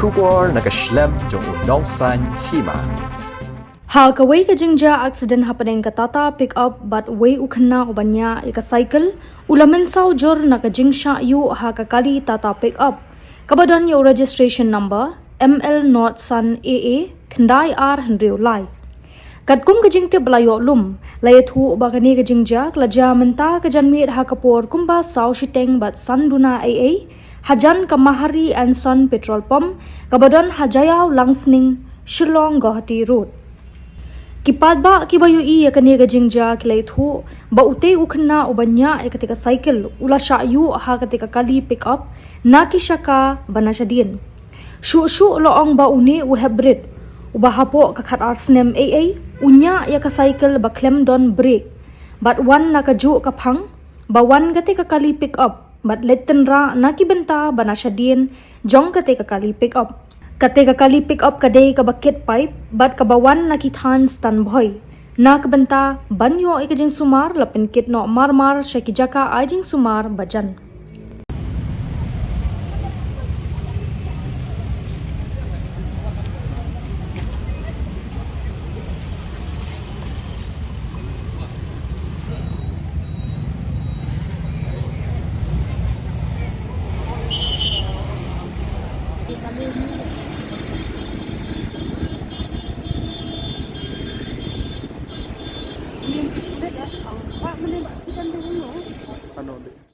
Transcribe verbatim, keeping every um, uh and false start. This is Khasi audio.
Khubor na ka shlem jong u nongsan hima. Ha kawei ka jingjia accident hapdeng ka Tata Pickup bad uwei u khynnah uba ñiah ïa ka cycle, u la mynsaw jur na ka jingshah ïuh ha ka kali Tata Pickup kaba don ïa u registration number M L not san A A khyndai ar hynriew lai. Katkum ka jingtip ba la ïoh lum, la ïathuh ba kane ka jingjia ka la jia mynta ka janmiet ha ka por kumba saw shiteng bad san duna A A hajan ka Mahari and Son Petrol Pump kaba don ha Jaïaw Langsning, Shillong Guwahati Road. Ki paidbah kiba ïohi ïa kane ka jingjia ki la ïathuh ba utei u khynnah uba ñiah ïa katei ka cycle u la shah ïuh ha katei ka kali Pickup na ki shaka ba na shadien. Shuh shuh la ong ba une u hybrid uba hapoh ka khat ar snem A A u ñiah ïa ka cycle ba khlem don brake bad wan na kajuh ka phang ba wan katei ka kali Pickup bad leit tynrah na ki bynta ba na shadien jong katei ka kali Pickup. Katei ka kali Pickup ka dei kaba kit paip bad kaba wan na ki thaiñ Stan Bhoi. Na ka bynta ban ïoh ïa ka jingsumar, la pynkit noh mar mar sha ki jaka ai jingsumar ba jan. Ano, di.